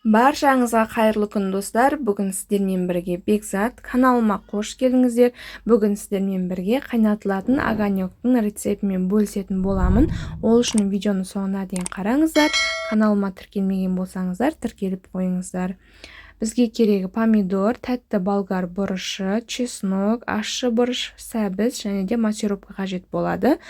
Баршаңызға қайырлы күн, достар! Бүгін сіздермен бірге Бекзат. Каналыма қош келдіңіздер. Бүгін сіздермен бірге қайнатылатын огонёктің рецептімен бөлісетін боламын. Ол үшін видеоны соңына дейін қараңыздар. Каналыма тіркелмеген болсаңыздар, тіркеліп қойыңыздар. Бізге керегі: помидор, тәтті болгар бұрышы, чеснок, ащы бұрыш, сәбіз және де массировка қажет болады.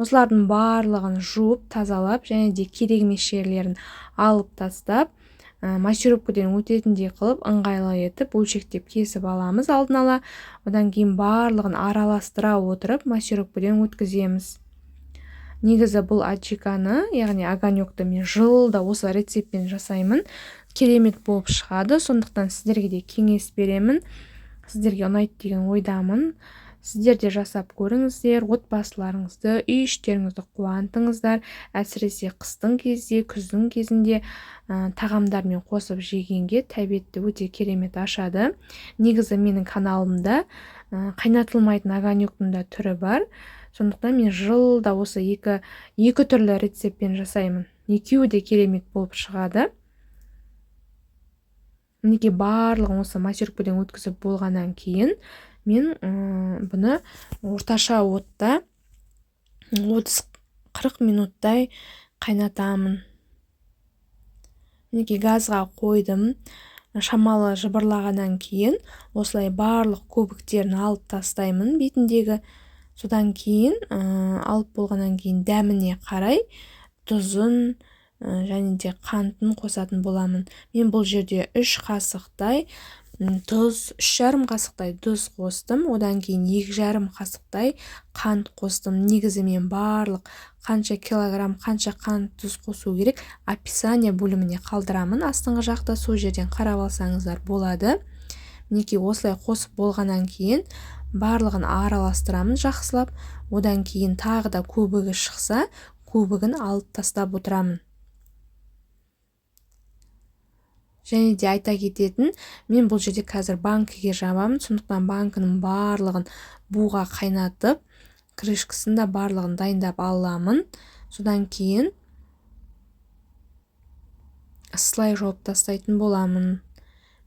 Осылардың барлығын жуып, тазалап және де керек емес жерлерін алып тастап, массировкадан өтетіндей қылып, ыңғайлы етіп бөлшектеп кесіп аламыз алдын ала. Одан кейін барлығын араластыра отырып, массировкадан өткіземіз. Негізі бұл аджиканы, яғни огонёкті мен жылда осы рецептпен жасаймын, керемет болып шығады. Сондықтан сіздерге де кеңес беремін, сіздерге ұнайды деген ойдамын. Сіздер де жасап көріңіздер, отбасыларыңызды, үй іштеріңізді қуантыңыздар. Әсіресе қыстың кезде, күздің кезінде тағамдармен қосып жегенге тәбетті өте керемет ашады. Негізі менің каналымда қайнатылмайтын огонёктің да түрі бар. Сондықтан мен жылда осы екі түрлі рецептпен жасаймын, екеуі де керемет болып шығады. Мінекей, барлығын осы массировкадан өткізіп болғаннан кейін мен бұны орташа отта 30-40 минуттай қайнатамын. Мінекей, газға қойдым. Шамалы жыбырлағаннан кейін осылай барлық көбіктерін алып тастаймын бетіндегі. Содан кейін алып болғаннан кейін дәміне қарай тұзын және де қантын қосатын боламын. Мен бұл жерде 3 қасықтай тұз, 3,5 қасықтай тұз қостым. Одан кейін 2,5 қасықтай қант қостым. Негізі мен барлық қанша килограмм, қанша қант, тұз қосу керек, описание бөліміне қалдырамын астыңғы жақта, сол жерден қарап алсаңыздар болады. Мінекей, осылай қосып болғаннан кейін барлығын араластырамын жақсылап. Одан кейін тағы да көбігі шықса, көбігін алып тастап отырамын. Және де айта кететін, мен бұл жерде қазір банкіге жабамын. Сондықтан банкінің барлығын буға қайнатып, крышкасын да барлығын дайындап аламын. Содан кейін ысылай жауып тастайтын боламын.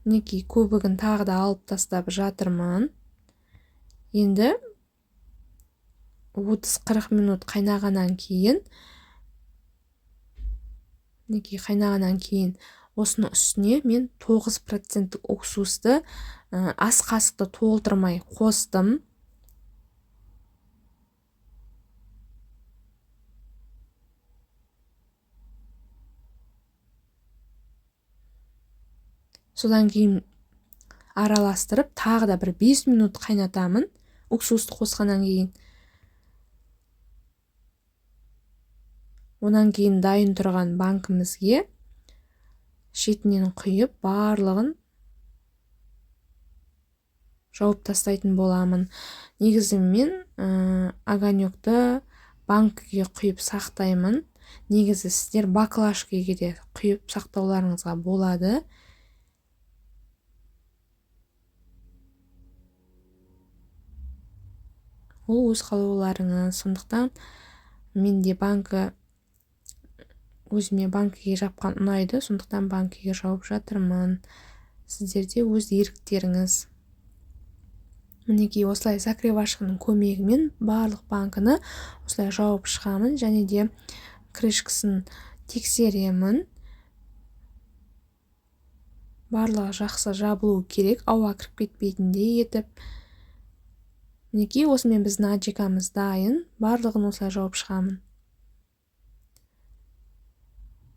Мінекей, көбігін тағы да алып тастап жатырмын. Енді 30-40 минут қайнағаннан кейін, мінекей, қайнағаннан кейін осының үстіне мен 9 проценттік уксусты ас қасықты толтырмай қостым. Содан кейін араластырып, тағы да бір 5 минут қайнатамын уксусты қосқаннан кейін. Одан кейін дайын тұрған банкімізге шетінен құйып, барлығын жауып тастайтын боламын. Негізі мен огонёкті банкіге құйып сақтаймын. Негізі сіздер баклажкаге де құйып сақтауларыңызға болады. Ол өз қалауларыңыз. Сондықтан менде банкі, өзіме банкіге жапқан ұнайды, сондықтан банкіге жауып жатырмын. Сіздерде өз еріктеріңіз. Мінекей, осылай закрывашканың көмегімен барлық банкіні осылай жауып шығамын және де крышкасын тексеремін. Барлығы жақсы жабылу керек, ауа кіріп кетпейтіндей етіп. Мінекей, осымен біздің аджикамыз дайын. Барлығын осылай жауып шығамын.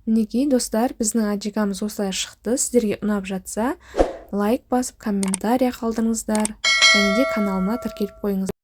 Мінекей, достар, біздің аджикамыз осылай шықты. Сіздерге ұнап жатса, лайк басып, комментарий қалдырыңыздар және де каналыма тіркеліп қойыңыздар.